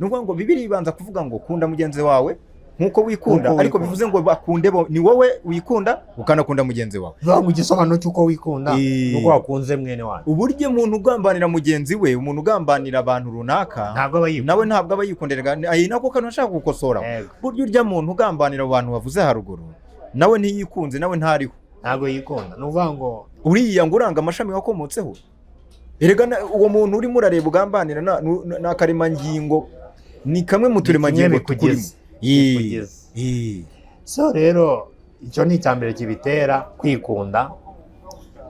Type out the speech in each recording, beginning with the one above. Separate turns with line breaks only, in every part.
Ni ukuvuga ngo Bibiliya ibanza kuvuga ngo kunda mugenzi wawe nk'uko wikunda,
Nk'uko
ariko
wikunda.
bivuze ngo bakunde bo, ni wowe wikunda ukanakunda mugenzi wawe.
Bivuga ngo igisobanuro cy'uko wikunda nuko wakunze mwene wanyu.
Uburyo umuntu ugambanira mugenzi we, umuntu ugambanira abantu runaka,
Ntabwo aba yikunda.
nawe ntabwo aba yikundira. Ayi nako kantu ashaka gukosora. Buryo urya muntu ugambanira abo bantu bavuze haruguru, nawe ntiyikunze, nawe ntariho.
Ntabwo yikunda, ni ukuvuga ngo
Uriya ngo uranga amashami wakomotseho, erega uwo muntu urimo urareba ugambanira ni akaremangingo, ni kamwe mu turemangingo tukurimo.
Bikugeze. Bikugeze. So rero icyo ni icya mbere kibitera kwikunda,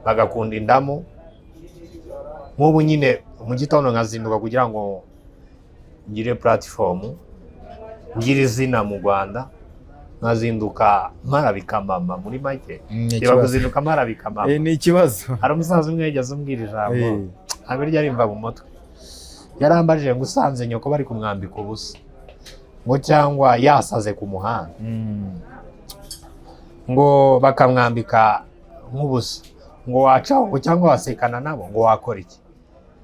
bagakunda indamu. Nk'ubu nyine mu gitondo nkazinduka kugira ngo ngire platform, ngire izina mu Rwanda, nkazinduka mparabika mama muri make.
Ni
Reba,
ikibazo.
kuzinduka mparabika mama.
Ni ikibazo.
Hari umusaza umwe yigeze umbwira ijambo, ntabwo rijya rimva mu mutwe. Yarambajije ngo usanze nyoko bari kumwambika ubusa, ngo cyangwa yasaze ku muhanda, ngo bakamwambika nk'ubusa, ngo wacaho, ngo cyangwa wasekana nabo, ngo wakora iki?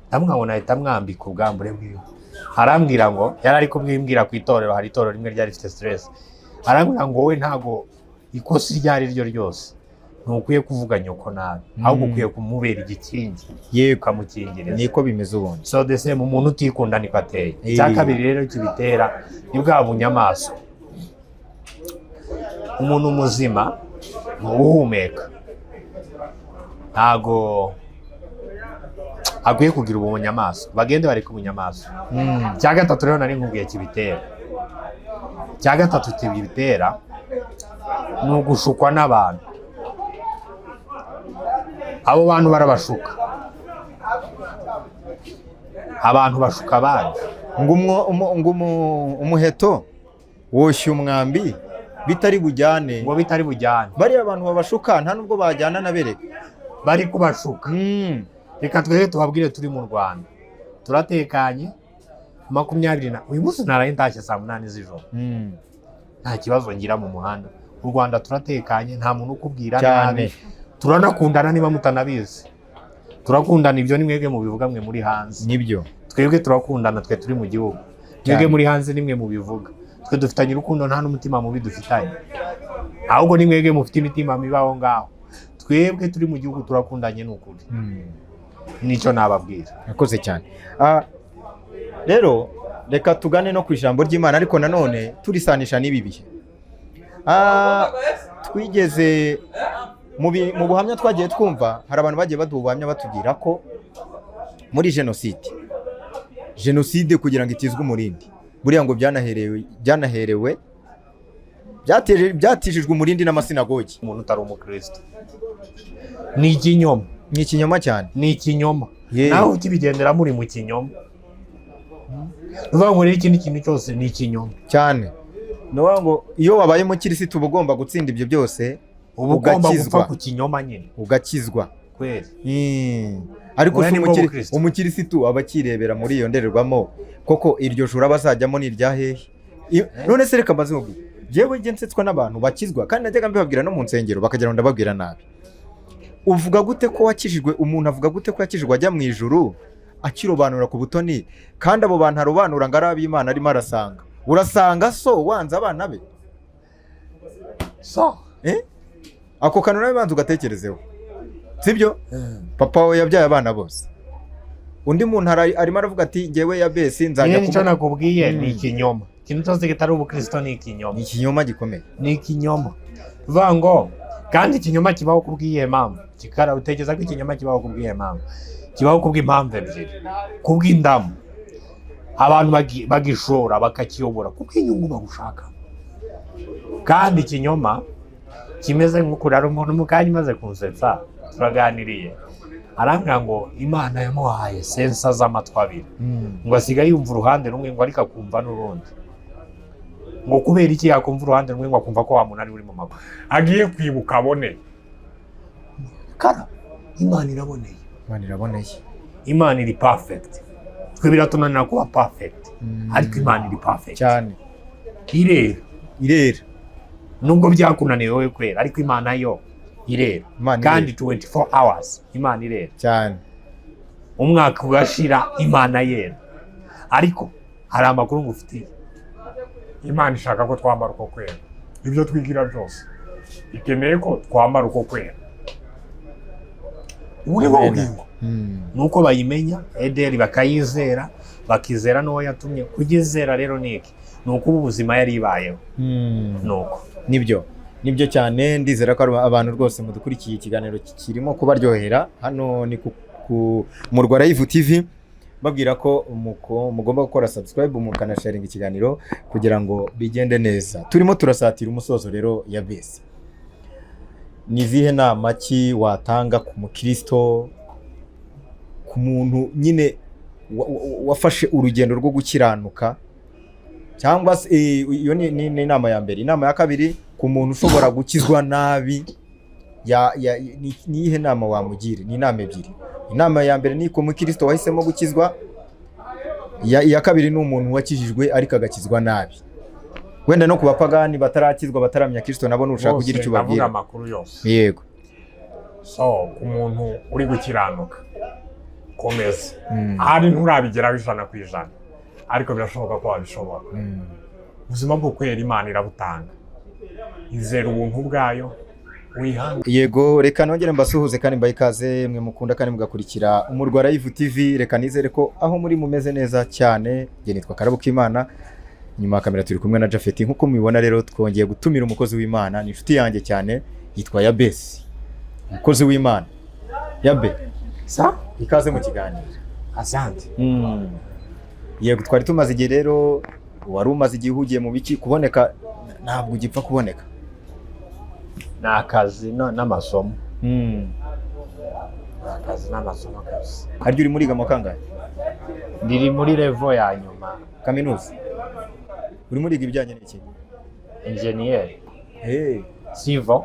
Ndamubwira ngo nahita mwambika ubwambure bwiwe. Arambwira ngo yari ari kumwimbwira ku itorero, hari itorero rimwe ryari rifite stress. Arambwira ngo wowe ntago ikosa iryo ari ryo ryose, ntukwiye kuvuga nyoko nabi, ahubwo ukwiye kumubera igikingi, ukamukingiriza.
Niko bimeze ubundi.
So the same, umuntu utikunda niko ateye. Icya kabiri rero kibitera ni bwa bunyamaswa. Umuntu muzima ni uhumeka, ntago akwiye kugira ubunyamaswa. Bagende bareke ubunyamaswa. Icya gatatu rero nari nkubwiye kibitera, icya gatatu kibitera ni ugushukwa n'abantu. Abo bantu barabashuka, abantu bashuka abandi.
Ngo umuheto woshya umwambi bitari bujyane.
Ngo bitari bujyane.
Bariya bantu babashuka nta nubwo bajyana na bereka.
Bari kubashuka. Reka twebwe tubabwire, turi mu Rwanda turatekanye. 20 na uyu munsi naraye ntashye saa 8 z'ijoro, nta kibazo ngira mu muhanda. U Rwanda turatekanye, nta muntu ukubwira nabi, turanakundana. Niba mutanabizi, turakundana. Ibyo ni mwebwe mubivuga, mwe muri hanze.
Nibyo.
Twebwe turakundana, twe turi mu gihugu. Mwebwe muri hanze nimwe mubivuga. Twe dufitanye urukundo, nta n'umutima mubi dufitanye, ahubwo ni mwebwe mufite imitima mibi aho ngaho. Twebwe turi mu gihugu turakundanye, ni ukuri. Nicyo nababwira.
Murakoze cyane. Rero reka tugane no ku ijambo ry'Imana, ariko nanone turisanisha n'ibi bihe. Twigeze mu buhamya twagiye twumva, hari abantu bagiye baduha ubuhamya batubwira ko muri jenoside kugira ngo itizwe umurindi, buriya ngo byanaherewe byatijijwe umurindi n'amasinagogi.
Umuntu utari umukristo ni ikinyoma.
Ni ikinyoma cyane.
Ni ikinyoma. Nawe ukibigendera muri mu kinyoma, ni ukuvuga ngo rero ikindi kintu cyose ni ikinyoma.
Cyane. Ni ukuvuga ngo iyo wabaye umukirisitu uba ugomba gutsinda ibyo byose.
Uba ugomba gupfa
Ugakizwa.
ku kinyoma nyine.
Ugakizwa.
Kweri.
Ariko
Oya,
se
nibwo bukristo.
umukirisitu aba akirebera muri iyo ndorerwamo koko, iryo juru aba azajyamo ni irya hehe? None se reka mbaze nkubwire, jewe njye nsetswa n'abantu bakizwa, kandi najyaga mbibabwira no mu nsengero bakagira ngo ndababwira nabi. Uvuga gute ko wakijijwe? Umuntu avuga gute ko yakijijwe ajya mu ijuru akirobanura ku butoni, kandi abo bantu arobanura ngo ari ab'Imana arimo arasanga? Urasanga so wanze abana be?
So
Eh? Ako kantu nawe banza ugatekerezeho, sibyo? Papa wawe yabyaye abana bose, undi muntu arimo aravuga ati ngewe ya besi nzajya
Nyine nicyo nakubwiye, ni ikinyoma. Ikintu cyose kitari ubukristo ni ikinyoma.
Ni ikinyoma gikomeye.
Ni ikinyoma. Bivuga ngo kandi ikinyoma kibaho kubw'iyihe mpamvu? Kikara utekereza ko ikinyoma kibaho kubw'iyihe mpamvu? Kibaho kubw'impamvu ebyiri: kubw'indamu, abantu bagishora bakakiyobora kubw'inyungu bagushaka. Kandi ikinyoma kimeze nk'ukurara umuntu. Mu kanya imaze kunsetsa, turaganiriye, arambwira ngo Imana yamuhaye sensa z'amatwi abiri, ngo asigaye yumva uruhande rumwe, ngo ariko akumva n'urundi. Ngo kubera iki yakumva uruhande rumwe, ngo akumva ko wa muntu ari uri mu maguru?
Agiye kwibuka abone.
Kara Imana iraboneye.
Imana iraboneye.
Imana iri perfect. Twe biratunanira kuba perfect, ariko Imana iri perfect. Irera.
Irera.
Nubwo byakunaniye wowe kwera, ariko Imana yo irera.
Imana
Kandi
irera.
24 hours Imana irera. Umwaka ugashira Imana yera, ariko Hari amakuru ngufitiye.
Imana ishaka ko twambara uko kwera. Ibyo twigira byose, ikeneye ko twambara uko kwera. Ubu ni bwo
Amen.
bugingo.
Nuko bayimenya ederi, bakayizera, bakizera n'uwo yatumye. Kugizera rero ni iki? Ni uko ubu ubuzima yari ibayeho. Nuko
Nibyo, nibyo cyane. Ndizera ko ari abantu rwose mudukurikiye, ikiganiro kirimo kubaryohera. Hano ni ku Murwa Live TV, babwira ko mugomba gukora subscribe, mukanasharinga ikiganiro kugira ngo bigende neza. Turimo turasatira umusozo rero. Ya besi, ni izihe nama ki watanga ku mukristo, ku muntu nyine wafashe urugendo rwo gukiranuka? Cyangwa se iyo ni inama ya mbere. Inama ya kabiri, ku muntu ushobora gukizwa nabi, ni iyihe nama wamugira? Ni inama ebyiri. Inama ya mbere ni ku mukristo wahisemo gukizwa. Iya kabiri ni umuntu wakijijwe ariko agakizwa nabi. Wenda no ku bapagani batarakizwa, bataramenya Kristo, nabo nushaka
Bose
kugira icyo
ndavuga
ubabwira.
amakuru yose.
Yego.
So ku muntu uri gukiranuka, komeza. Ahari nturabigeraho 100%, ariko birashoboka ko wabishobora. Ubuzima bwo kwera Imana irabutanga. Izera ubuntu bwayo, wihangane.
Yego, reka nongere mbasuhuze kandi mbahe ikaze, mwe mukunda kandi mugakurikira Umurwa Live TV. Reka nizere ko aho muri mumeze neza cyane. Njye nitwa Karabo K'Imana, inyuma ya kamera turi kumwe na Jafeti. Nk'uko mubibona rero, twongeye gutumira umukozi w'Imana, ni inshuti yanjye cyane, yitwa Yabesi, umukozi w'Imana. Yabe,
Sa.
ikaze mu kiganiro.
Asante.
Yego, twari tumaze igihe rero, wari umaze igihe uhugiye mu biki? Kuboneka ntabwo ugipfa kuboneka.
Ni akazi n'amasomo. Ni akazi n'amasomo kabisa.
Harya uri muriga mu kangahe?
Ndiri muri level ya nyuma.
Kaminuza. Uri muriga ibijyanye n'iki?
Enjeniyeri.
Hey.
Civil.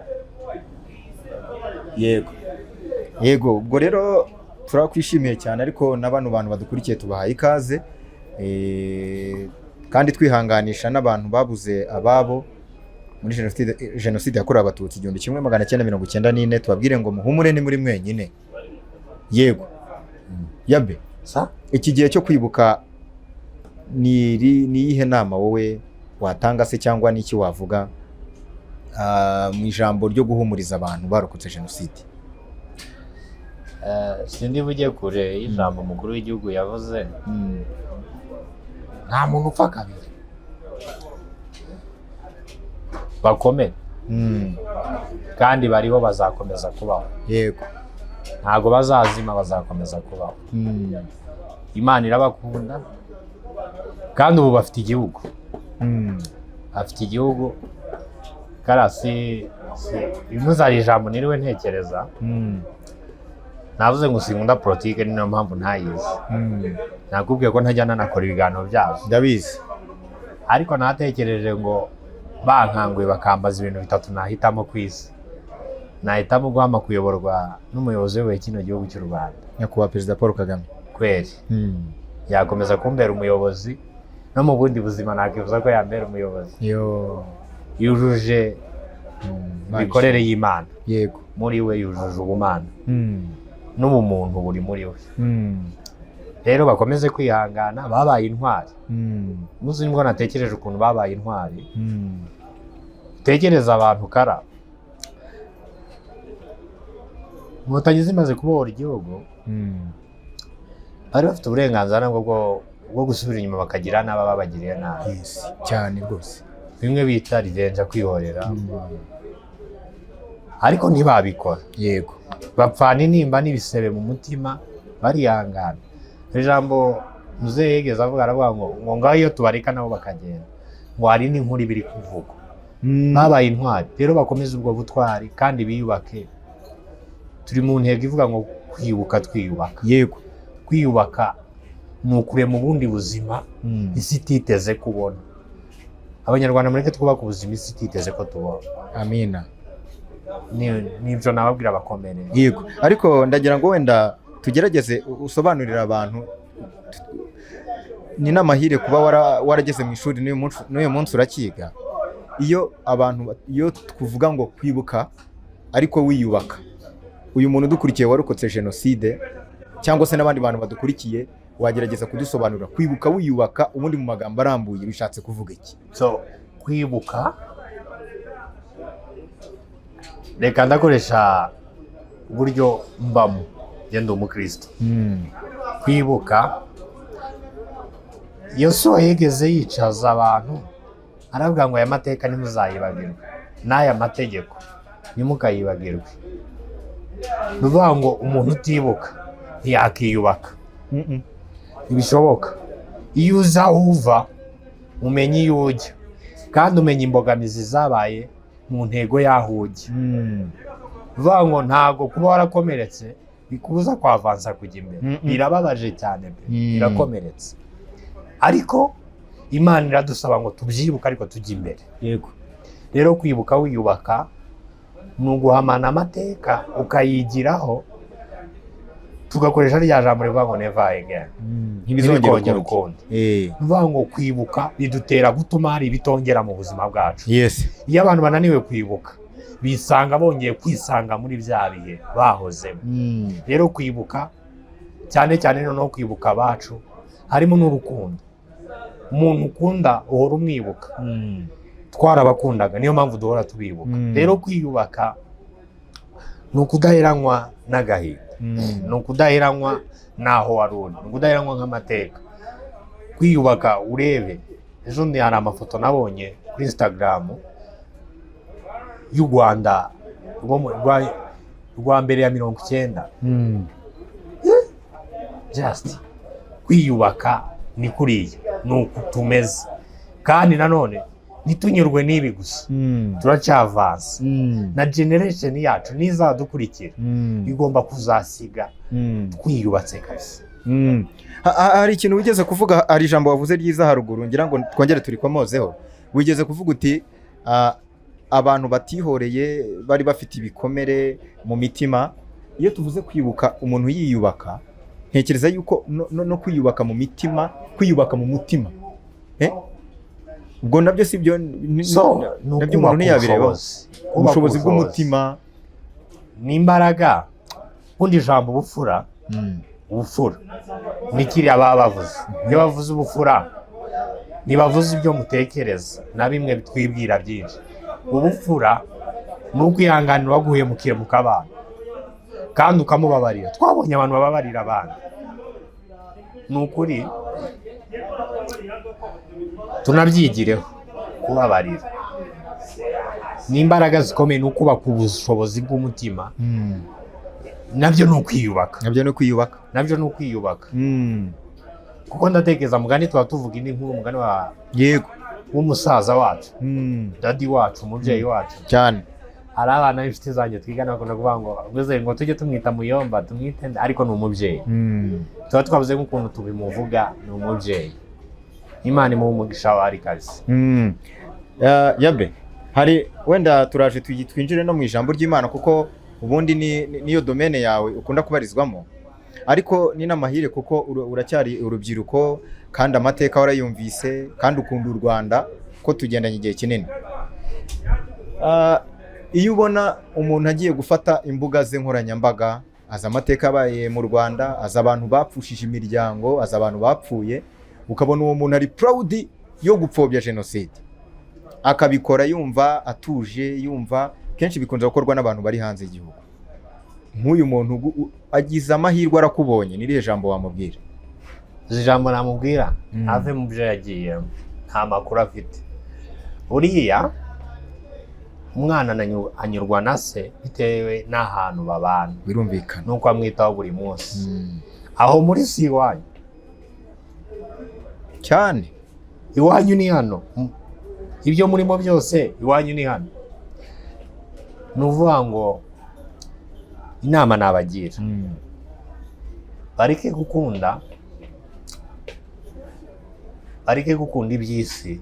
Yego, ubwo rero turakwishimiye cyane, ariko na bano bantu badukurikiye tubahaye ikaze. Kandi twihanganisha n'abantu babuze ababo muri jenoside yakorewe Abatutsi 1994, tubabwire ngo muhumure, ni muri mwenyine. Yego, Yabe,
Sa.
iki gihe cyo kwibuka, ni iyihe nama wowe watanga se, cyangwa n'iki wavuga mu ijambo ryo guhumuriza abantu barokotse jenoside?
Sindi bujye kure y'ijambo umukuru w'igihugu yavuze. Nta muntu upfa kabiri. Bakomere kandi bariho, bazakomeza kubaho. Ntabwo bazazima, bazakomeza kubaho. Imana irabakunda kandi ubu bafite igihugu. Bafite igihugu. Karasi imuzari ijambo niriwe ntekereza. Navuze ngo sinkunda politike, ni nayo mpamvu ntayizi. Nakubwiye ko ntajya nanakora ibiganiro byazo.
Ndabizi.
Ariko natekereje ngo bankanguye bakambaza ibintu bitatu nahitamo ku isi, nahitamo guhama kuyoborwa n'umuyobozi uyoboye kino gihugu cy'u Rwanda.
Nyakubahwa Perezida Paul Kagame.
Kweri yakomeza kumbera umuyobozi, no mu bundi buzima nakwifuza ko yambera umuyobozi.
Yo.
Yujuje imikorere y'Imana. Muri we yujuje ubumana n'ubumuntu buri muri we. Rero bakomeze kwihangana, babaye intwari. Umunsi nibwo natekereje ukuntu babaye intwari. Utekereza abantu kara Inkotanyi zimaze kubohora igihugu, bari bafite uburenganzira nabwo bwo gusubira inyuma bakagira n'aba babagiriye nabi.
Yes, cyane rwose.
Bimwe bita revenge, kwihorera, ariko ntibabikora. Bapfana intimba n'ibisebe mu mutima, barihangana. Ijambo muzehe yigeze avuga, aravuga ngo ngaho iyo tubareka nabo bakagenda, ngo hari n'inkuru ibiri kuvugwa. Babaye intwari rero, bakomeze ubwo butwari kandi biyubake. Turi mu ntego ivuga ngo kwibuka twiyubaka. Kwiyubaka ni ukurema ubundi buzima isi ititeze kubona. Abanyarwanda, mureke twubake ubuzima isi ititeze ko tubona.
Amina.
Nibyo nababwira, bakomere.
Yego, ariko ndagira ngo wenda tugerageze usobanurire abantu. Ni n'amahire kuba warageze mu ishuri, n'uyu munsi urakiga. Iyo abantu, iyo tuvuga ngo kwibuka ariko wiyubaka, uyu muntu udukurikiye warokotse jenoside, cyangwa se n'abandi bantu badukurikiye Wagerageza kudusobanurira kwibuka wiyubaka, ubundi mu magambo arambuye bishatse kuvuga iki?
So, kwibuka, reka ndakoresha uburyo mbamo, ngenda umukristo. Kwibuka, Yosuwa yigeze yicaza abantu aravuga ngo: "Aya mateka ntimuzayibagirwe, n'aya mategeko ntimukayibagirwe." Ni ukuvuga ngo umuntu utibuka ntiyakiyubaka, ntibishoboka. Iyo uza aho uva, umenya iyo ujya, kandi umenya imbogamizi zabaye mu ntego y'aho ujya. Bivuga ngo ntabwo kuba warakomeretse bikubuza kwavansa kujya imbere. Birababaje cyane pe, birakomeretse, ariko Imana iradusaba ngo tubyibuke ariko tujye imbere. Rero kwibuka wiyubaka ni uguhamana amateka, ukayigiraho, tugakoresha rya jambo rivuga ngo "never again",
ntibizongere
ntibikongere
ukundi.
ukundi. Ni ukuvuga ngo kwibuka bidutera gutuma hari ibitongera mu buzima bwacu. Iyo abantu bananiwe kwibuka, bisanga bongeye kwisanga muri bya bihe bahozemo. Rero kwibuka, cyane cyane noneho kwibuka abacu, harimo n'urukundo. Umuntu ukunda uhora umwibuka. Twarabakundaga, niyo mpamvu duhora tubibuka. Rero kwiyubaka ni ukudaheranwa n'agahinda, ni ukudaheranwa n'aho wari uri, ni ukudaheranwa nk'amateka. Kwiyubaka, urebe ejo bundi hari amafoto nabonye kuri Instagram y'u Rwanda rwa mbere ya 90. Just kwiyubaka ni kuriya, ni uku tumeze. Kandi nanone ntitunyurwe n'ibi gusa, turacyavansa. Na generation yacu n'izadukurikira igomba kuzasiga twiyubatse kabisa.
Hari ikintu wigeze kuvuga, hari ijambo wavuze ryiza haruguru, ngira ngo twongere turikomozeho. Wigeze kuvuga uti abantu batihoreye bari bafite ibikomere mu mitima. Iyo tuvuze kwibuka umuntu yiyubaka, ntekereza yuko no kwiyubaka mu mitima, kwiyubaka mu mutima, eh? Ubwo nabyo si byo
So ni
nabyo
ukubaka
umuntu ntiyabirebaho?
ubushobozi. Kubaka
Ubushobozi bw'umutima.
Ni imbaraga. Ubundi ijambo ubupfura, ubupfura ni kiriya baba bavuze. Iyo bavuze ubupfura, ntibavuze ibyo mutekereza na bimwe twibwira byinshi. Ubupfura ni ukwihanganira uwaguhemukiye mukabana kandi ukamubabarira. Twabonye abantu bababarira abandi, ni ukuri tunabyigireho. Kubabarira ni imbaraga zikomeye, ni ukubaka ubushobozi bw'umutima. Nabyo ni ukwiyubaka.
Nabyo ni ukwiyubaka.
Nabyo ni ukwiyubaka, kuko ndatekereza mugani tuba tuvuga indi nkuru, umugani wa w'umusaza wacu, daddy wacu, umubyeyi wacu.
Cyane.
Hari abana b'inshuti zanjye twigana bakunda kuvuga ngo ngo ngo tujye tumwita muyomba, tumwite nde, ariko ni umubyeyi. Tuba twavuze nk'ukuntu tubimuvuga, ni umubyeyi. Imana imuha umugisha wawe ari kabisa.
Yabe hari wenda turaje twinjire no mu ijambo ry'Imana, kuko ubundi niyo domaine yawe ukunda kubarizwamo, ariko ni n'amahire kuko uracyari urubyiruko kandi amateka warayumvise kandi ukunda u Rwanda, ko tugendanye igihe kinini. Iyo ubona umuntu agiye gufata imbuga ze nkoranyambaga, azi amateka yabaye mu Rwanda, azi abantu bapfushije imiryango, azi abantu bapfuye, ukabona uwo muntu ari proud yo gupfobya jenoside, akabikora yumva atuje, yumva kenshi bikunze gukorwa n'abantu bari hanze y'igihugu. Nk'uyu muntu agize amahirwe arakubonye, ni irihe jambo wamubwira?
Izi jambo namubwira, ave mu byo yagiyemo, nta makuru afite. Uriya umwana anyurwa na se bitewe n'ahantu babana n'uko amwitaho buri munsi. Aho muri si iwanyu.
Cyane.
Iwanyu ni hano. Ibyo murimo byose iwanyu ni hano. Ni ukuvuga ngo inama nabagira, bareke gukunda iby'isi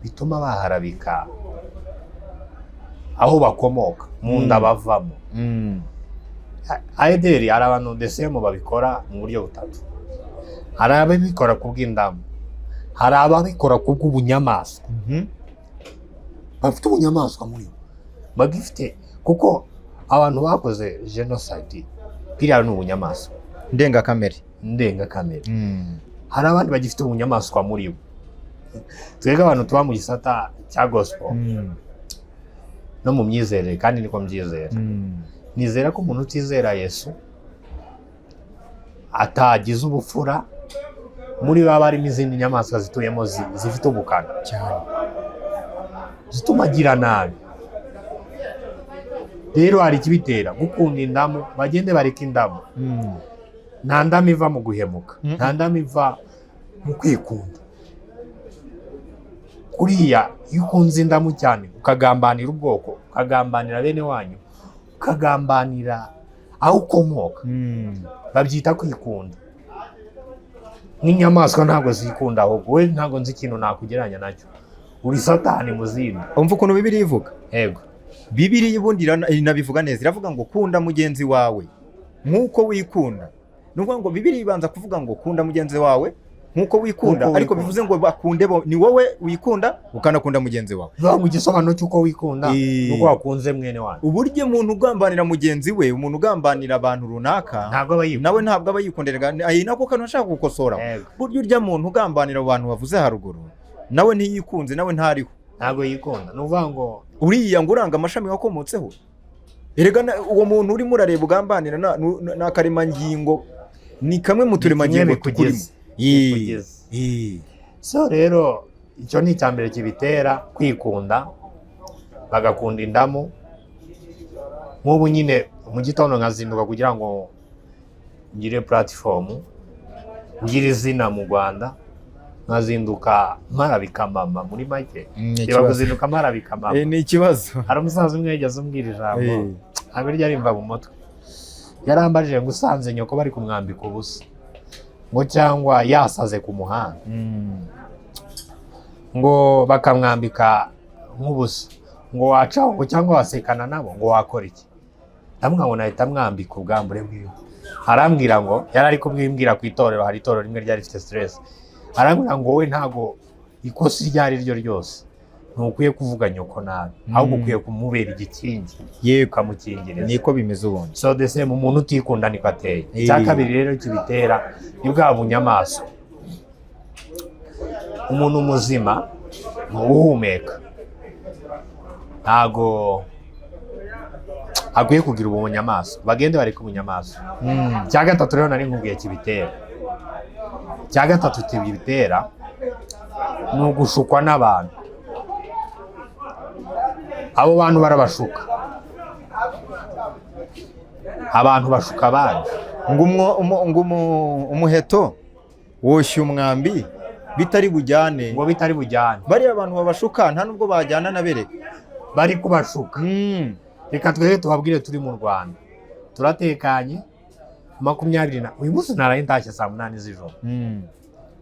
bituma baharabika aho bakomoka, mu nda bavamo. Ayederi, hari abantu desemu babikora mu buryo butatu: hari ababikora ku bw'indamu, hari ababikora ku bw'ubunyamaswa, bafite ubunyamaswa muri bo bagifite, kuko abantu bakoze jenoside biriya ni ubunyamaswa
ndengakamere.
ndengakamere. Hari abandi bagifite ubunyamaswa muri bo. Twebwe abantu tuba mu gisata cya gospel no mu myizerere, kandi niko mbyizera, nizera ko umuntu utizera Yesu atagize ubupfura, muri bo haba harimo izindi nyamaswa zituyemo zifite ubukana zituma agira nabi. Rero hari ikibitera gukunda indamu. Bagende bareka indamu. Nta ndamu iva mu guhemuka, nta ndamu iva mu kwikunda. Kuriya iyo ukunze indamu cyane, ukagambanira ubwoko, ukagambanira bene wanyu, ukagambanira aho ukomoka, babyita kwikunda. Nk'inyamaswa ntabwo zikunda, ahubwo wowe ntabwo nzi ikintu nakugereranya nacyo, uri satani mu zindi.
Umva ukuntu Bibiliya ivuga.
Yego.
Bibiliya ubundi inabivuga neza, iravuga ngo kunda mugenzi wawe nk'uko wikunda. Ni ukuvuga ngo Bibiliya ibanza kuvuga ngo kunda mugenzi wawe nk'uko wikunda,
Nk'uko
ariko
wikunda.
bivuze ngo bakunde bo, ni wowe wikunda ukanakunda mugenzi wawe.
Bivuga ngo igisobanuro cy'uko wikunda ni uko wakunze mwene wanyu.
Uburyo umuntu ugambanira mugenzi we, umuntu ugambanira abantu runaka,
Ntabwo aba yikunda.
nawe ntabwo aba yikundira. Ayi nako kantu ashaka gukosora. Burya urya muntu ugambanira abo bantu bavuze haruguru, nawe ntiyikunze, nawe ntariho.
Ntabwo yikunda, ni ukuvuga ngo
Uriya ngo uranga amashami wakomotseho, erega uwo muntu urimo urareba ugambanira ni akaremangingo, ni kamwe mu turemangingo
Kimwe
tukurimo.
bikugeze. Bikugeze. So rero icyo ni icya mbere kibitera kwikunda, bagakunda indamu. Nk'ubu nyine mu gitondo nkazinduka kugira ngo ngire platform, ngire izina mu Rwanda, nkazinduka mparabika mama muri make.
Ni
Reba,
ikibazo.
kuzinduka mparabika mama.
Ni ikibazo.
Hari umusaza umwe yigeze umbwira ijambo, ntabwo rijya rimva mu mutwe. Yarambajije ngo usanze nyoko bari kumwambika ubusa, ngo cyangwa yasaze ku muhanda, ngo bakamwambika nk'ubusa, ngo wacaho, ngo cyangwa wasekana nabo, ngo wakora iki? Ndamubwira ngo nahita mwambika ubwambure bwiwe. Arambwira ngo yari ari kumwimbwira ku itorero, hari itorero rimwe ryari rifite stress. Arambwira ngo wowe ntago ikosa iryo ari ryo ryose ntukwiye kuvuga nyoko nabi, ahubwo ukwiye kumubera igikingi, ukamukingiriza.
Niko bimeze ubundi.
So the same, umuntu utikunda niko ateye. Icya kabiri rero kibitera ni bwa bunyamaswa. Umuntu muzima ni uwuhumeka, ntago akwiye kugira ubunyamaswa. Bagende bareke ubunyamaswa. Icya gatatu rero nari nkubwiye kibitera, icya gatatu kibitera ni ugushukwa n'abantu. Abo bantu barabashuka, abantu bashuka abandi.
Ngo umuheto woshya umwambi bitari bujyane.
Ngo bitari bujyane.
Bariya bantu babashuka nta nubwo bajyana na bereka.
Bari kubashuka. Reka twebwe tubabwire, turi mu Rwanda turatekanye. 20 na uyu munsi naraye ntashye saa 8 z'ijoro,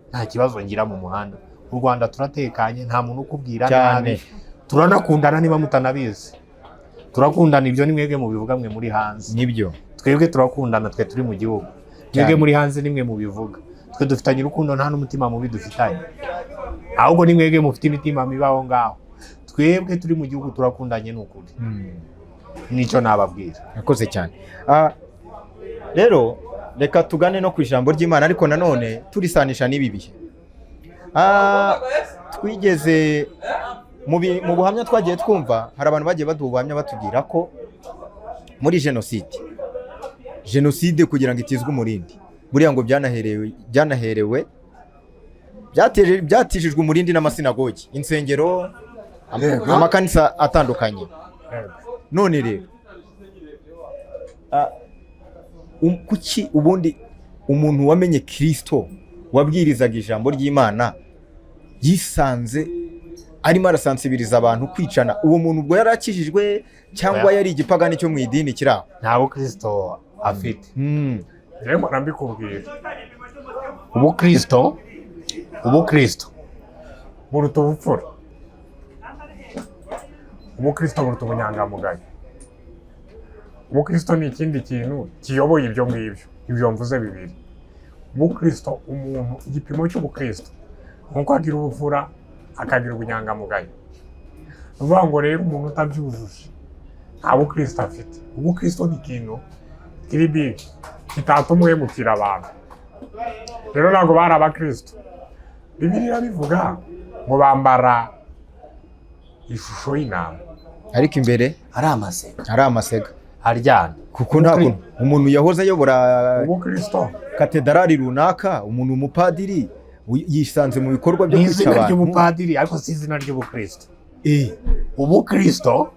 nta kibazo ngira mu muhanda. Mu Rwanda turatekanye, nta muntu ukubwira nabi, turanakundana. Niba mutanabizi, turakundana. Ibyo ni mwebwe mubivuga, mwe muri hanze.
Nibyo.
Twebwe turakundana, twe turi mu gihugu. Mwebwe muri hanze nimwe mubivuga. Twe dufitanye urukundo, nta n'umutima mubi dufitanye, ahubwo ni mwebwe mufite imitima mibi aho ngaho. Twebwe turi mu gihugu turakundanye, ni ukuri. Nicyo nababwira.
Murakoze cyane. Rero reka tugane no ku ijambo ry'Imana, ariko nanone turisanisha n'ibi bihe. Twigeze mu buhamya twagiye twumva, hari abantu bagiye baduha ubuhamya batubwira ko muri jenoside kugira ngo itizwe umurindi, buriya ngo byanaherewe byatijijwe umurindi n'amasinagogi, insengero, amakanisa atandukanye. None rero kuki ubundi umuntu wamenye Kirisito, wabwirizaga ijambo ry'Imana, yisanze arimo arasansibiriza abantu kwicana? Uwo muntu ubwo yari akijijwe cyangwa
Oya.
yari igipagani cyo mu idini kiri aho?
Nta bukristo afite.
Njyewe mpora mbikubwira.
Ubukristo
Buruta ubupfura, ubukristo buruta ubunyangamugayo. Ubukristo ni ikindi kintu kiyoboye ibyo ngibyo, ibyo mvuze bibiri. Ubukristo, umuntu, igipimo cy'ubukristo ni uko agira ubupfura, akagira ubunyangamugayo. Ni ukuvuga ngo rero umuntu utabyujuje nta bukristo afite. Ubukristo ni ikintu kiri big kitatuma uhemukira abantu. Rero ntabwo bari abakristo. Bibiliya bivuga ngo bambara ishusho y'intama,
ariko imbere
ari amasega.
Ari amasega.
Aryana.
Kuko nta kuntu umuntu yahoze ayobora
Ubukristo
katedarali runaka, umuntu umupadiri yisanze mu bikorwa byo
Ni
kwica
izina
abantu.
ry'ubupadiri, ariko si izina ry'ubukristo. Ubukristo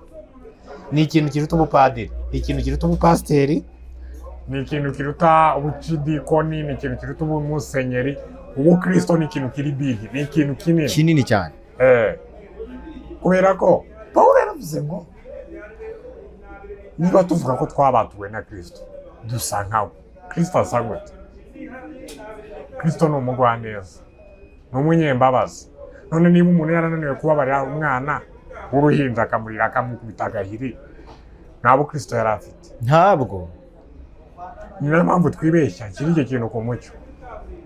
ni ikintu kiruta ubupadiri, ni ikintu kiruta ubupasiteri.
Ni ikintu kiruta ubucidikoni, ni ikintu kiruta ubumusenyeri. Ubukristo ni ikintu kiri big, ni ikintu kinini.
Kinini cyane.
Kubera ko Pawulo yaravuze ngo niba tuvuga ko twabatuwe na Kristo, dusa nkawe. Kristo asa gute? Kristo ni umugwaneza, ni umunyembabazi. None niba umuntu yarananiwe kubabarira umwana w'uruhinja, akamurira, akamukubita agahiri, nta bukristo yari afite.
Ntabwo.
Ni nayo mpamvu twibeshya. Kiri icyo kintu ku mucyo: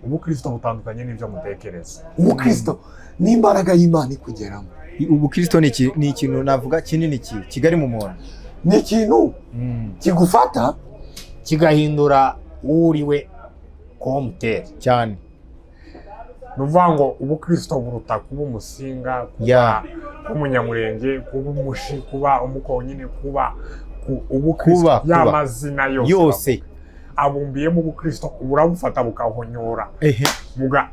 ubukristo butandukanye n'ibyo mutekereza.
Ubukristo ni imbaraga y'Imana ikugeramo.
Ubukristo ni ikintu navuga kinini, kigari mu muntu.
Ni ikintu kigufata
kigahindura uwo uri we komuteri.
Cyane.
Ni ukuvuga ngo ubukristo buruta kuba umusinga, kuba umunyamurenge, kuba umushi, kuba umukonyine, kuba ubukristo
Kuba,
ya
kuba.
mazina yose
Yose.
bavuga abumbiyemo ubukristo. Burabufata bukahonyora,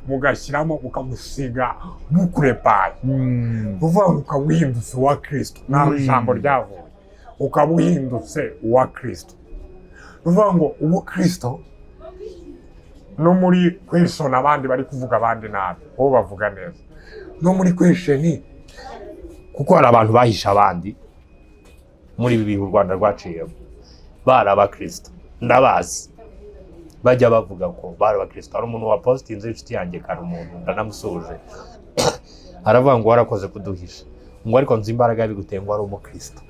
bugashyiramo, bukamusiga bukurepaye. Ni ukuvuga ngo ukaba uhindutse uwa Kristo, naho ijambo ryavuye, ukaba uhindutse uwa Kristo. Ni ukuvuga ngo ubukristo no muri question abandi bari kuvuga abandi nabi, wowe bavuga neza. No muri question
Kuko hari abantu bahishe abandi muri ibi bihe u Rwanda rwaciyemo, bari abakristo, ndabazi, bajya bavuga ko bari abakristo. Hari umuntu wa positinze, inshuti yanjye kare, umuntu ndanamusuhuje, aravuga ngo warakoze kuduhisha, ngo ariko nzi imbaraga yabiguteye, ngo wari umukristo.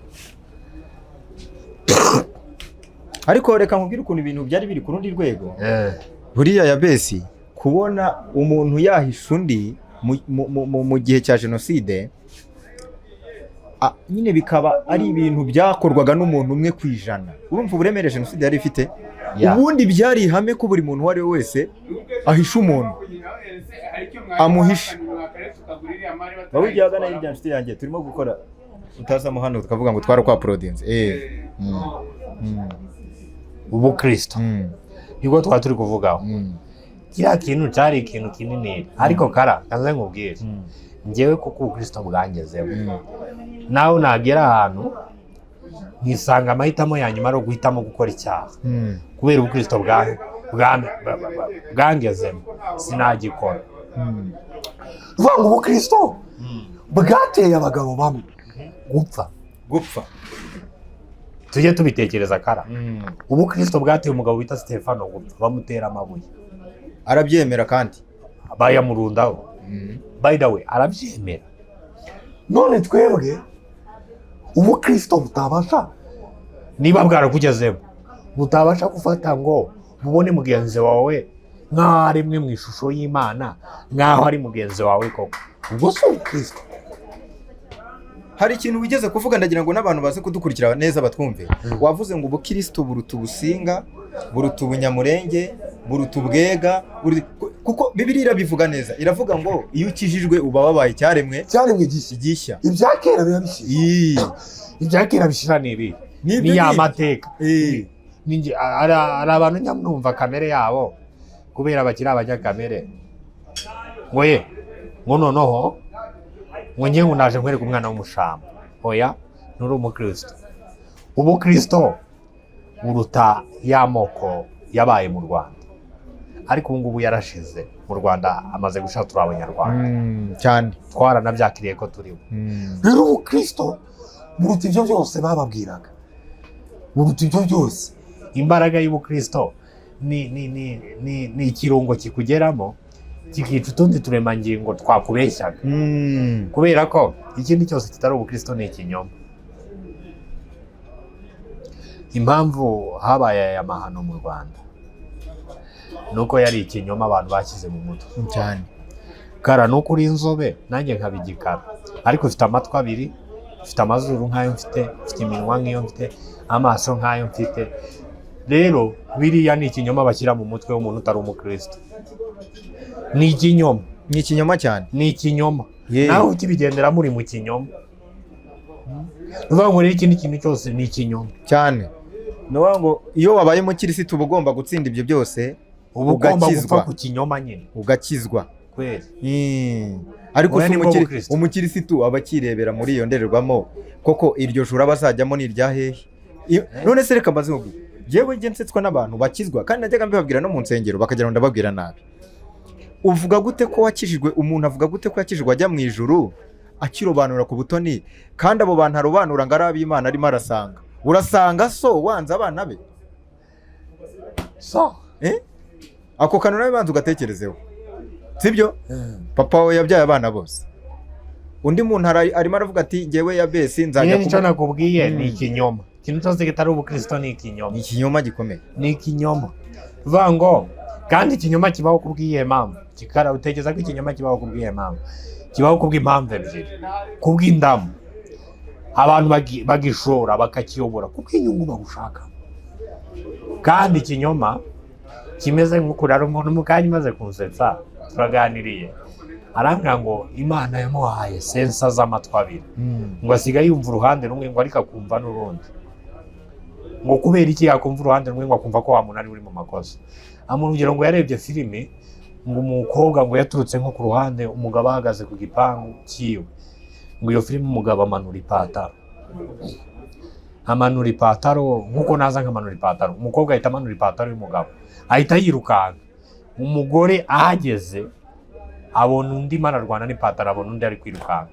Ariko reka nkubwire ukuntu ibintu byari biri ku rundi rwego. Buriya yabesi kubona umuntu yahisha undi mu gihe cya jenoside, nyine bikaba ari ibintu byakorwaga n'umuntu 1%. Urumva uburemere jenoside yari ifite? Ubundi byari ihame ko buri muntu uwo ari we wese ahisha umuntu, amuhisha. Wowe ujya ahagana hirya, nshuti yanjye, turimo gukora, utazamo hano tukavuga ngo twarakwaporodinze.
Ubukristo nibwo twaba turi kuvugaho. Kiriya kintu cyari ikintu kinini, ariko kara kaze nkubwire, njyewe kuko ubukristo bwangezeho, nawe nagera ahantu nkisanga amahitamo ya nyuma ari uguhitamo gukora icyaha, kubera ubukristo bwangezemo sinagikora.
Uvuga ngo ubukristo bwateye abagabo bamwe
gupfa.
Gupfa.
Tujye tubitekereza kara. Ubukristo bwateye umugabo wita Stefano gupfa, bamutera amabuye.
Arabyemera kandi.
Bayamurundaho. By the way, arabyemera.
None twebwe ubukristo butabasha
Niba bwarakugezemo, butabasha gufata ngo mubone mugenzi wawe nk'aho ari mwe mu ishusho y'Imana, nk'aho ari mugenzi wawe koko, ubwo si ubukristo.
Hari ikintu wigeze kuvuga, ndagira ngo n'abantu baze kudukurikira neza batwumve. Wavuze ngo ubukristo buruta ubusinga, buruta ubunyamurenge, buruta ubwega, kuko Bibiliya irabivuga neza, iravuga ngo iyo ukijijwe uba wabaye icyaremwe
cyaremwe gishya.
Gishya.
Ibya kera biba bishize.
Ibya kera bishira ni ibi.
Nibyo.
Ni ya
Ngibyo.
mateka. Hari abantu njya numva kamere yabo, kubera bakiri abanyakamere, ngo ye, ngo noneho ngo njye ngo naje nkwereka umwana w'umushamba. Oya, nturi umukristo. Ubukristo buruta ya moko yabaye mu Rwanda, ariko ubu ngubu yarashize mu Rwanda, amaze gushira, turi Abanyarwanda.
Cyane.
Twaranabyakiriye ko turibo.
Rero ubukristo buruta ibyo byose bababwiraga, buruta ibyo byose.
Imbaraga y'ubukristo ni ikirungo kikugeramo kikica utundi turemangingo twakubeshyaga, kubera ko ikindi cyose kitari ubukristo ni ikinyoma. Impamvu habaye aya mahano mu Rwanda ni uko yari ikinyoma abantu bashyize mu mutwe.
Cyane.
Kara, ni uko uri inzobe nanjye nkaba igikara, ariko ufite amatwi abiri, ufite amazuru nk'ayo mfite, ufite iminwa nk'iyo mfite, amaso nk'ayo mfite. Rero biriya ni ikinyoma bashyira mu mutwe w'umuntu utari umukristo, ni ikinyoma.
Ni ikinyoma cyane.
Ni ikinyoma.
Ye.
Nawe ukibigendera muri mu kinyoma. Ni ukuvuga ngo rero ikindi kintu cyose ni ikinyoma.
Cyane. Ni ukuvuga ngo iyo wabaye umukirisitu uba ugomba gutsinda ibyo byose.
Uba ugomba gupfa
Ugakizwa.
ku kinyoma nyine.
Ugakizwa.
Kweli.
Ariko
Oya,
se
nibwo bukristo.
umukirisitu aba akirebera muri iyo ndorerwamo, koko iryo juru aba azajyamo ni irya hehe? None se reka mbaze nkubwire, jewe njye nsetswa n'abantu bakizwa, kandi najyaga mbibabwira no mu nsengero bakagira ngo ndababwira nabi. Uvuga gute ko wakijijwe? Umuntu avuga gute ko yakijijwe ajya mu ijuru akirobanura ku butoni, kandi abo bantu arobanura ngo ari ab'Imana arimo arasanga? Urasanga so wanze abana be?
So.
Eh? Ako kantu nawe banza ugatekerezeho, sibyo? Papa wawe yabyaye abana bose, undi muntu arimo aravuga ati ngewe ya besi nzajya
Nyine nicyo
kuba.
nakubwiye, ni ikinyoma. Ikintu cyose kitari ubukristo ni ikinyoma.
Ni ikinyoma gikomeye.
Ni ikinyoma. Uvuga ngo kandi ikinyoma kibaho kubw'iyihe mpamvu? Kikara, utekereza ko ikinyoma kibaho kubw'iyihe mpamvu? Kibaho kubw'impamvu ebyiri: kubw'indamu, abantu bagishora bakakiyobora kubw'inyungu bagushaka. Kandi ikinyoma kimeze nk'ukurara umuntu. Mu kanya imaze kunsetsa, turaganiriye, arambwira ngo Imana yamuhaye sensa z'amatwi abiri, ngo asigaye yumva uruhande rumwe, ngo ariko akumva n'urundi. Ngo kubera iki yakumva uruhande rumwe ngo akumva ko wa muntu ari uri mu makosa? Amuha urugero ngo yarebye filime, ngo umukobwa ngo yaturutse nko ku ruhande, umugabo ahagaze ku gipangu cyiwe. Ngo iyo filime umugabo amanura ipataro, amanura ipataro nkuko naza nkamanura ipataro, umukobwa ahita amanura ipataro y'umugabo, ahita yirukanka. Umugore ahageze abona undi ararwana n'ipataro, abona undi ari kwirukanka,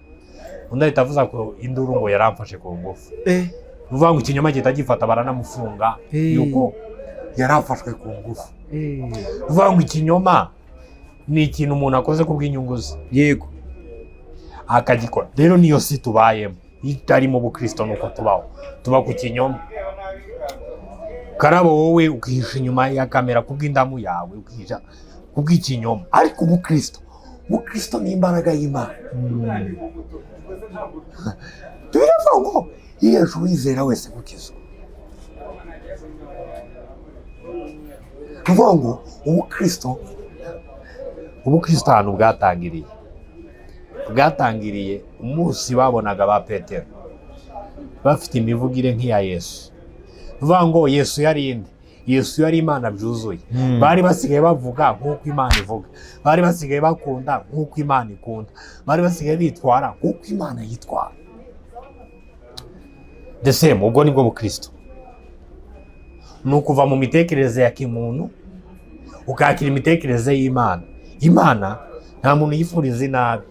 undi ahita avuza ko induru ngo yaramfashe ku ngufu. Ni ukuvuga ngo ikinyoma gihita gifata, baranamufunga yuko
yarafashwe ku ngufu.
Ni ukuvuga ngo ikinyoma ni ikintu umuntu akoze ku bw'inyungu ze, akagikora. Rero niyo si tubayemo itarimo ubukristo, nuko tubaho, tuba ku kinyoma. Karabo, wowe ukihisha inyuma ya kamera kubw'indamu yawe, ukihisha kubw'ikinyoma.
Ariko ubukristo ni imbaraga y'Imana. Biravuga ngo yihesha uwizera wese gukizwa. Ni ukuvuga ngo ubukristo
Ubukristo ahantu bwatangiriye umunsi babonaga ba Petero bafite imivugire nk'iya Yesu. Uvuga ngo Yesu yari inde? Yesu yari Imana byuzuye. Bari basigaye bavuga nk'uko Imana ivuga, bari basigaye bakunda nk'uko Imana ikunda, bari basigaye bitwara
nk'uko Imana yitwara.
The same. Ubwo nibwo bukristo, ni ukuva mu mitekerereze ya kimuntu ukakira imitekerereze y'Imana. Imana nta muntu yifuriza inabi.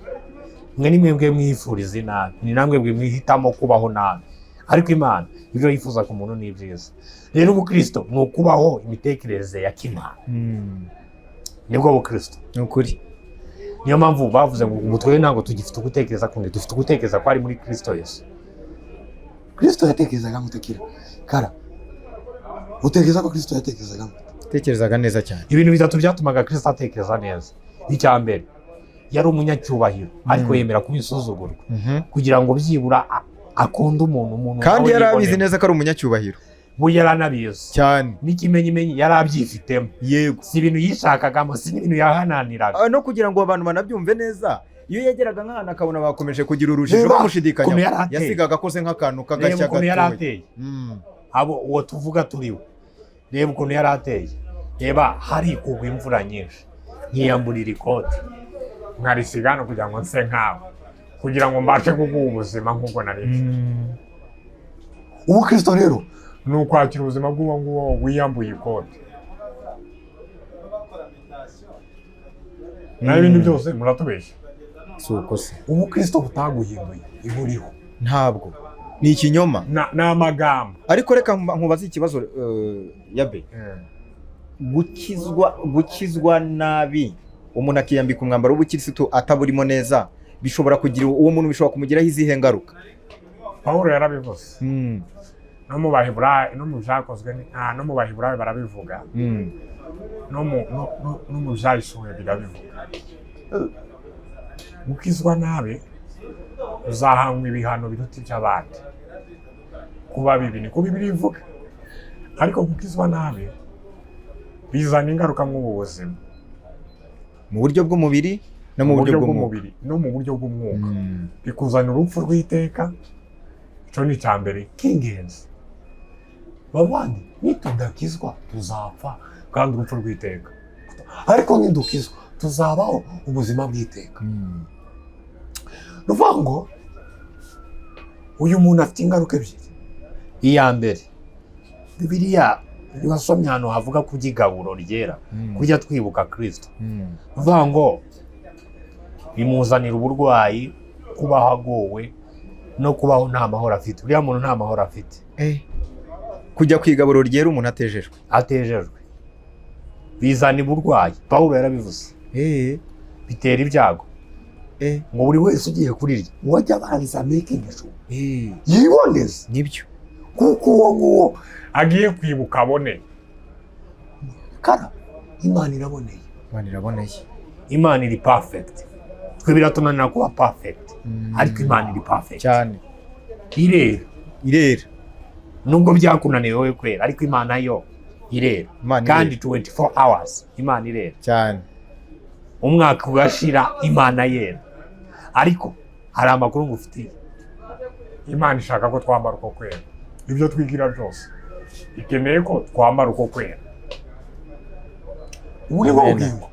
Mwe ni mwebwe mwifuriza inabi, ni namwe mwe mwihitamo kubaho nabi, ariko Imana ibyo yifuza ku muntu ni byiza. Rero ubukristo ni ukubaho imitekerereze ya kimana, nibwo bukristo.
Ni ukuri.
Niyo mpamvu bavuze ngo ubu twebwe ntabwo tugifite ugutekereza kundi, dufite ugutekereza ko ari muri Kristo Yesu.
Kristo yatekerezaga mutekera kara. Utekereza ko Kristo yatekerezaga mute?
Tekerezaga neza cyane.
Ibintu bitatu byatumaga Kristo atekereza neza. Icya mbere, yari umunyacyubahiro, ariko yemera kuba insuzugurwa kugira ngo byibura akunde umuntu
Kandi
nawe
yari abizi
yibonemo.
neza ko ari umunyacyubahiro.
We yari anabizi.
Cyane.
N'ikimenyimenyi yari abyifitemo. Si ibintu yishakagamo, si n'ibintu yahananiraga.
Ah, no kugira ngo abantu banabyumve neza, iyo yageraga nk'ahantu akabona bakomeje kugira urujijo,
Reba
bamushidikanyaho,
ukuntu yari ateye.
yasigaga akoze nk'akantu
Reba
k'agashya
ukuntu yari
gatoya.
ateye. Abo uwo tuvuga turiwe, reba ukuntu yari ateye. Reba, hari kugwa imvura nyinshi, nkiyamburira ikoti
nkarisiga hano kugira ngo nse nkawe, kugira ngo mbashe kuguha ubuzima nk'ubwo nari mfite.
Ubukristo rero
Ni ukwakira ubuzima bw'uwo nguwo wiyambuye ikote, naho ibindi byose muratubeshya.
Si uko se?
Ubukristo butaguhinduye iburiho.
Ntabwo, ni ikinyoma.
Ni amagambo.
Ariko reka nkubaze ikibazo, yabe gukizwa nabi, umuntu akiyambika umwambaro w'ubukirisitu ataburimo neza, bishobora kugira uwo muntu, bishobora kumugiraho izihe ngaruka?
Pawulo yarabivuze, no mu Baheburayo, no mu byakozwe no mu Baheburayo barabivuga, no mu byahishuwe birabivuga. Gukizwa nabi uzahangwa ibihano biruta iby'abandi kuba bibi, niko Bibiliya ivuga. Ariko gukizwa nabi bizana ingaruka mw'ubu buzima.
Mu buryo bw'umubiri no mu buryo bw'umwuka.
Bw'umubiri no mu buryo bw'umwuka, bikuzanira urupfu rw'iteka. Icyo ni icya mbere k'ingenzi.
Bavandi, nitudakizwa tuzapfa,
kandi urupfu rw'iteka.
Ariko nidukizwa tuzabaho ubuzima bw'iteka. Ni ukuvuga ngo uyu muntu afite ingaruka ebyiri.
Iya mbere, Bibiliya wasomye ahantu havuga ku by'igaburo ryera, kurya twibuka Kirisito, uvuga ngo bimuzanira uburwayi, kubaho agowe no kubaho nta mahoro afite. Uriya muntu nta mahoro afite.
Kujya ku igaburo ryera umuntu atejejwe?
Atejejwe bizana uburwayi. Pawulo yarabivuze, bitera ibyago, ngo buri wese ugiye kurirya
ngo ajye abanza making sure yiboneze,
Nibyo.
kuko uwo nguwo
agiye kwibuka abone.
Kara Imana iraboneye.
Imana iraboneye.
Imana iri perfect. Twe biratunanira kuba perfect, ariko Imana iri perfect.
Cyane.
Irera.
Irera.
Nubwo byakunaniye wowe kwera, ariko Imana yo irera.
Imana
Kandi
irera.
24 hours Imana irera.
Cyane.
Umwaka ugashira Imana yera. Ariko hari amakuru ngufitiye.
Imana ishaka ko twambara uko kwera. Ibyo twigira byose, ikeneye ko twambara uko kwera.
Ubu ni bwo
Amen.
bugingo.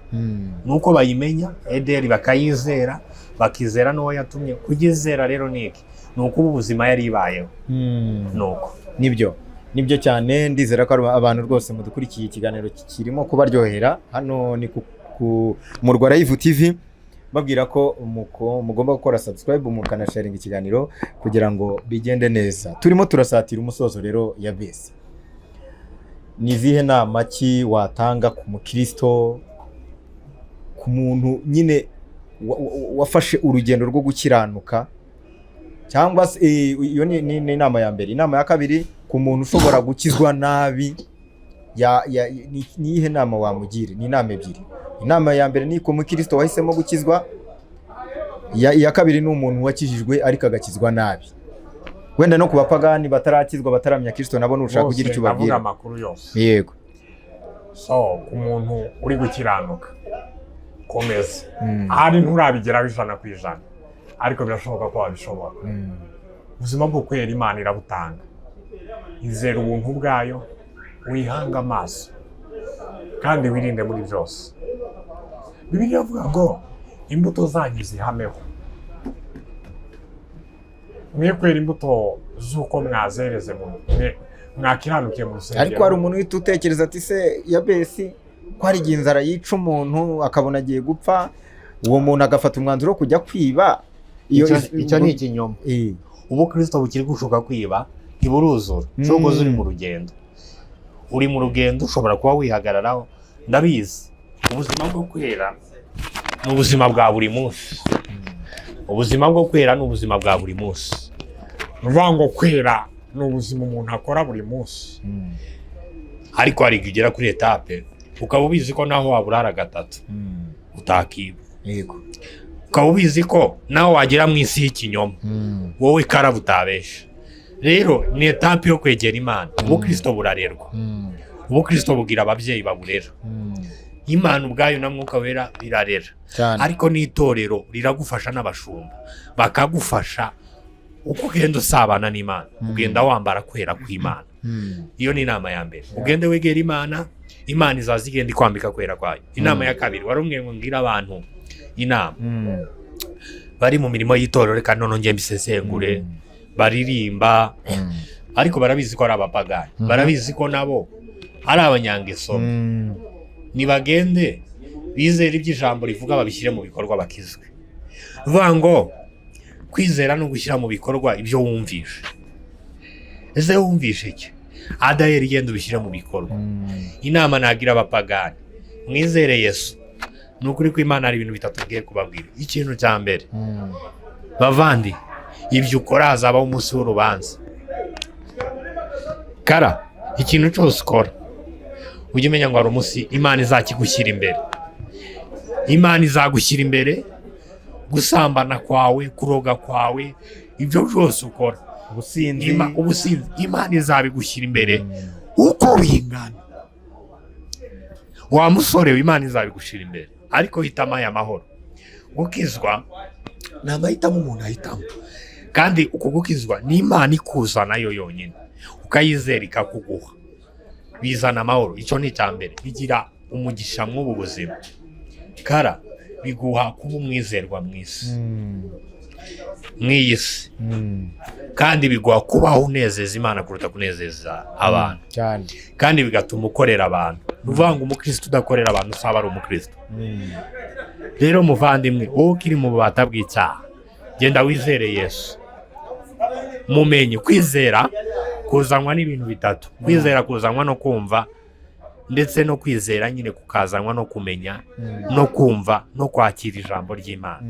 Nuko bayimenya ederi, bakayizera, bakizera n'uwo yatumye. Kugizera rero ni iki? Ni uko ubu ubuzima yari ibayeho, ni uko.
Nibyo, nibyo cyane. Ndizera ko ari abantu rwose mudukurikiye, ikiganiro kirimo kubaryohera. Hano ni ku Murwa Live TV, babwira ko mugomba gukora subscribe, mukanasharinga ikiganiro kugira ngo bigende neza. Turimo turasatira umusozo rero. Ya besi, ni izihe nama ki watanga ku mukristo, ku muntu nyine wafashe urugendo rwo gukiranuka? Cyangwa se iyo ni inama ya mbere. Inama ya kabiri, ku muntu ushobora gukizwa nabi, ni iyihe nama wamugira? Ni inama ebyiri. Inama ya mbere ni ku mukristo wahisemo gukizwa. Iya kabiri ni umuntu wakijijwe ariko agakizwa nabi. Wenda no ku bapagani batarakizwa, bataramenya Kristo, nabo nushaka
Bose
kugira icyo
ndavuga
ubabwira.
amakuru yose.
Yego.
So ku muntu uri gukiranuka, komeza. Ahari nturabigeraho 100%, ariko birashoboka ko wabishobora. Ubuzima bwo kwera Imana irabutanga. Izera ubuntu bwayo, wihange amaso kandi wirinde muri byose. Bibiliya iravuga ngo imbuto zanyu zihameho. Mwe kwera imbuto z'uko mwazereze mwakiranukiye mu rusengero.
Ariko hari umuntu uhita utekereza ati: "Se ya besi, ko hari igihe inzara yica umuntu akabona agiye gupfa, uwo muntu agafata umwanzuro wo kujya kwiba?" Iyo
Icyo ni ikinyoma. Ubukristo bukiri gushuka kwiba ntiburuzura. Cogoza uri mu rugendo, uri mu rugendo, ushobora kuba wihagararaho. Ndabizi, ubuzima bwo kwera ni ubuzima bwa buri munsi. Ubuzima bwo kwera ni ubuzima bwa buri munsi.
Ni ukuvuga ngo kwera ni ubuzima umuntu akora buri munsi.
Ariko hari igihe ugera kuri étape ukaba ubizi ko naho waburara gatatu utakiba, ukaba ubizi ko naho wagera mu isi y'ikinyoma, wowe karaba utabesha. Rero ni étape yo kwegera Imana. Ubukristo burarerwa. Ubukristo bugira ababyeyi baburera. Imana ubwayo na Mwuka Wera birarera.
Cyane.
Ariko n'itorero riragufasha, n'abashumba bakagufasha. Uko ugenda usabana n'Imana, ugenda wambara kwera kw'Imana. Iyo ni inama ya mbere. Ugende wegera Imana, Imana izaza igenda ikwambika kwera kwayo. Inama ya kabiri, wari umwe ngo mbwire abantu inama bari mu mirimo y'itorero. Reka none njye mbisesengure. Baririmba, ariko barabizi ko ari abapagani, barabizi ko nabo ari abanyangeso. Nibagende bizere ibyo ijambo rivuga, babishyire mu bikorwa, bakizwe. Vuga ngo kwizera no gushyira mu bikorwa ibyo wumvishe. Ese wumvishe iki? Adahera, igenda ubishyire mu bikorwa. Inama nagira abapagani, mwizere Yesu. Ni ukuri ko Imana, hari ibintu bitatu ngiye kubabwira. Ikintu cya mbere, bavandi, ibyo ukora hazabaho umunsi w'urubanza. Kara ikintu cyose ukora, ujye umenya ngo hari umunsi Imana izakigushyira imbere. Imana izagushyira imbere gusambana kwawe, kuroga kwawe, ibyo byose ukora.
Ubusinzi.
Ubusinzi, Imana izabigushyira imbere. Uko bingana, wa musore we, Imana izabigushira imbere, ariko hitamo aya mahoro. Gukizwa ni amahitamo umuntu ahitamo, kandi uko gukizwa ni Imana ikuzana yo yonyine, ukayizera ikakuguha, bizana amahoro. Icyo ni icya mbere. Bigira umugisha mw'ubu buzima, kara biguha kuba umwizerwa mu isi, mw'iyi si, kandi biguha kubaho unezeza Imana kuruta kunezeza abantu.
Cyane.
Kandi bigatuma ukorera abantu. Ni ukuvuga ngo umukristo udakorera abantu usaba ari umukristo. Rero muvandimwe, wowe ukiri mu bubata bw'icyaha, genda wizere Yesu, mumenye. Kwizera kuzanwa n'ibintu bitatu: kwizera kuzanwa no kumva, ndetse no kwizera nyine kukazanwa no kumenya no kumva no kwakira ijambo ry'Imana.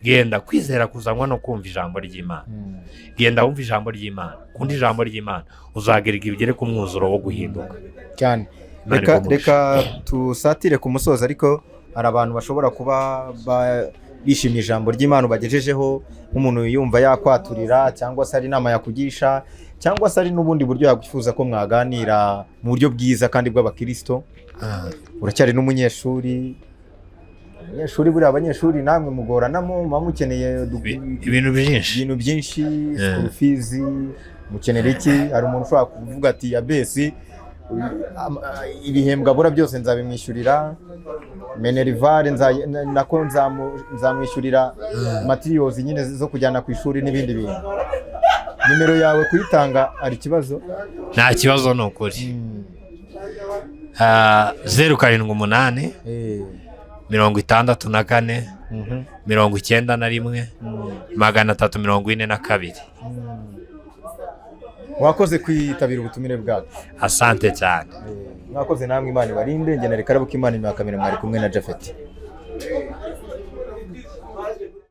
Genda, kwizera kuzanwa no kumva ijambo ry'Imana. Genda wumva ijambo ry'Imana, ukunda ijambo ry'Imana, uzagera igihe ugere ku mwuzuro wo guhinduka.
Cyane.
Imana
Reka
iguhe umugisha.
Reka tusatire ku musozo, ariko hari abantu bashobora kuba bishimiye ijambo ry'Imana ubagejejeho, nk'umuntu yumva yakwaturira, cyangwa se ari inama yakugisha, cyangwa se ari n'ubundi buryo yakwifuza ko mwaganira mu buryo bwiza kandi bw'abakirisito. Uracyari n'umunyeshuri. Umunyeshuri, buriya abanyeshuri namwe mugoranamo, muba mukeneye
Ibintu byinshi.
Ibintu byinshi, school fees, mukenera iki? Hari umuntu ushobora kuvuga ati: "Yabesi, ibihembwe abura byose nzabimwishyurira, minerval nako nzamwishyurira materials nyine zo kujyana ku ishuri n'ibindi bintu." Nimero yawe kuyitanga hari ikibazo?
Nta kibazo, ni ukuri. 078 64 91 342.
Wakoze kwitabira ubutumire bwacu.
Asante cyane.
Mwakoze namwe, Imana ibarinde. Njye na Reka Imana inyuma ya kamera, mwari kumwe na Japhet.